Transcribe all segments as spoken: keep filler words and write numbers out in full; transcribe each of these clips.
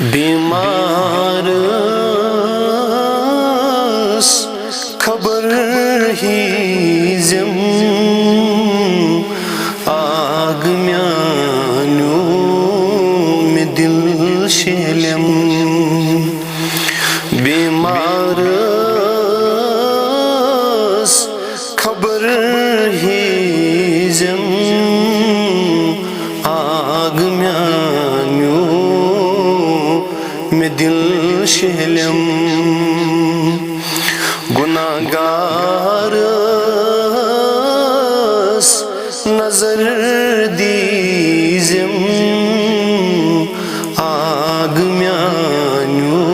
بیمارس خبر ہیزم، آگ میانیو مےٚ دل شیلم۔ بیمارس خبر ہیزم، آگ میانیو مےٚ دل شیلم۔ گناہگارس نظر دیزم، آگ میانیو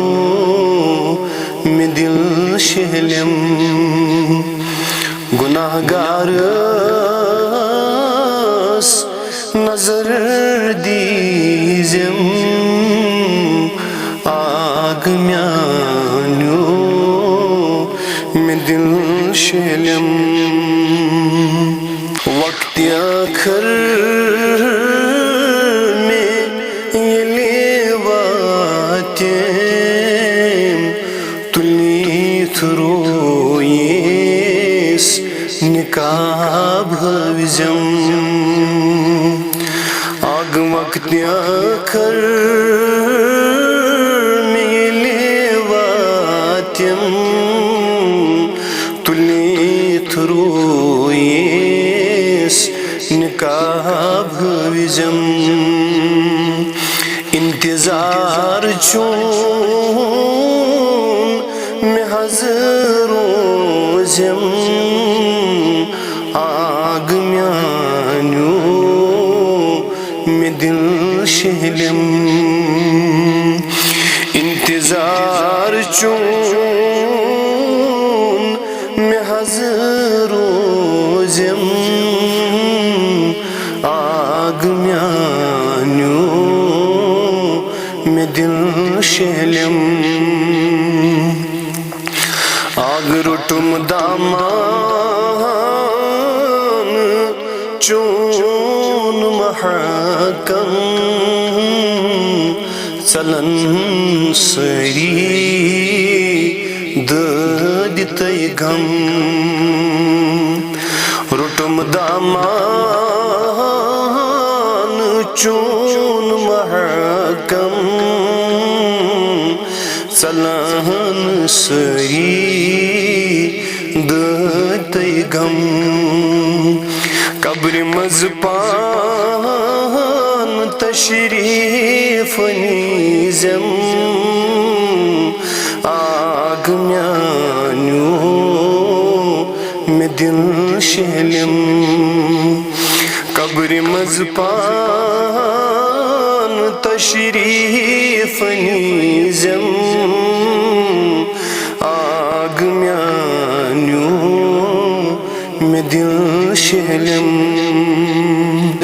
مےٚ دل شیلم۔ گناہگارس نظر دیزم، آگ میانیو مےٚ دل شیلم۔ وقت ٲخر مےٚ ییٚلہِ واتہِ، تُلِتھ رویس نقاب ہٲوزم۔ آگ وقت ٲخر مےٚ ییٚلہِ واتن، تُلِتھ رویس نقاب ہٲوزم۔ انتظار چون مےٚ حظ روزم، آگ میانیو مےٚ دل شیلم۔ انتظار چون مےٚ حظ روزم، آگ میانیو مےٚ دل شیلم۔ آگ روٚٹُم دامان چون محکم، ژلن سٲری دٲدۍ تہٕ غم۔ روٚٹُم دامان چون محکم، ژلن سٲری دٲدۍ تہٕ غم۔ قبرِ منٛز پان تشریف نیزم، آگ میانیو مےٚ دل شیلم۔ قبرِ منٛز پان تشریف نیزم، آگ میانیو مےٚ دل شیلم۔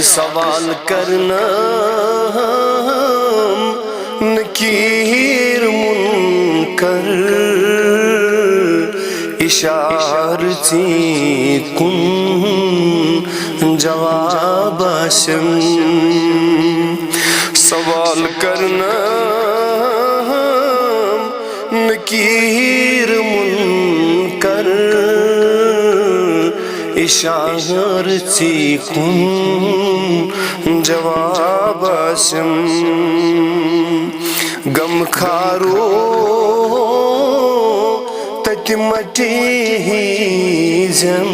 سوال کرنم نکیر منکر، اشارٕ ژے کُن جواب آسن۔ سوال کرنم نکیر منکر، اشارٕ ژے کُن جواب آسن۔ غم خارو تتہِ مٹی ہیزن،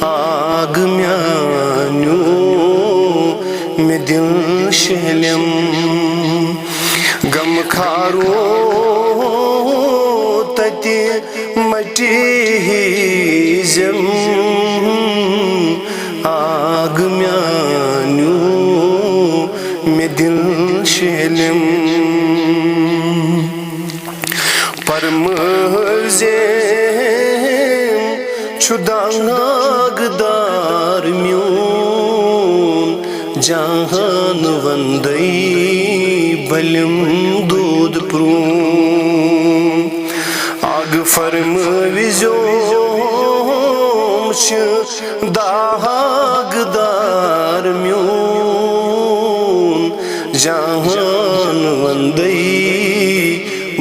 آگ میانیو مےٚ دل شیلم۔ غم خارو تتہِ مٹی ہیزن، آگ میانیو مےٚ دل شیلم۔ فرمٲوزیم چھُ داغ دار میون، جان وندے بلم دود پرون۔ آگ فرمٲوزیوم چھُ داغ دار میون، جان جان وندے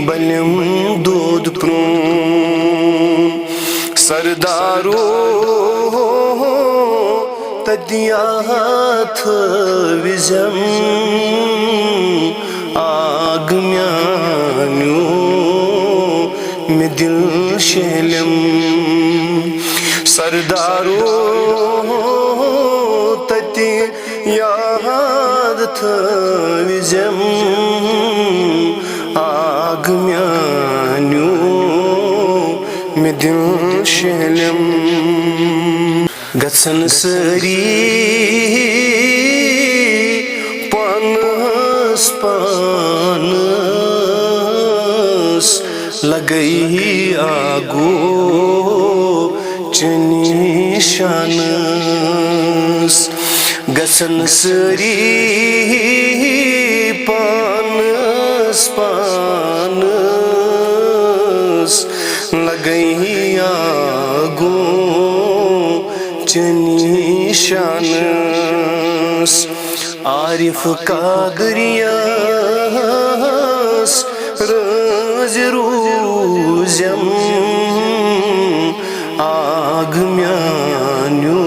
بلیم دود پرون۔ سردارو تتیاتھ وزم آگ میانیو مے دل شہلم۔ سردارو تتی یاد تھٲوزٮ۪م آگ میانیو مے دل شہلم۔ گژھن سٲری پانس پانس لگٲیی آگو چنی شانس۔ گژھن سٲری پانس پانس لگٲیی آگو چنی شانس۔ عارف قادریس رٲضۍ روزٮ۪م آگ میانیو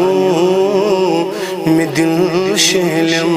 مے دل شہلم۔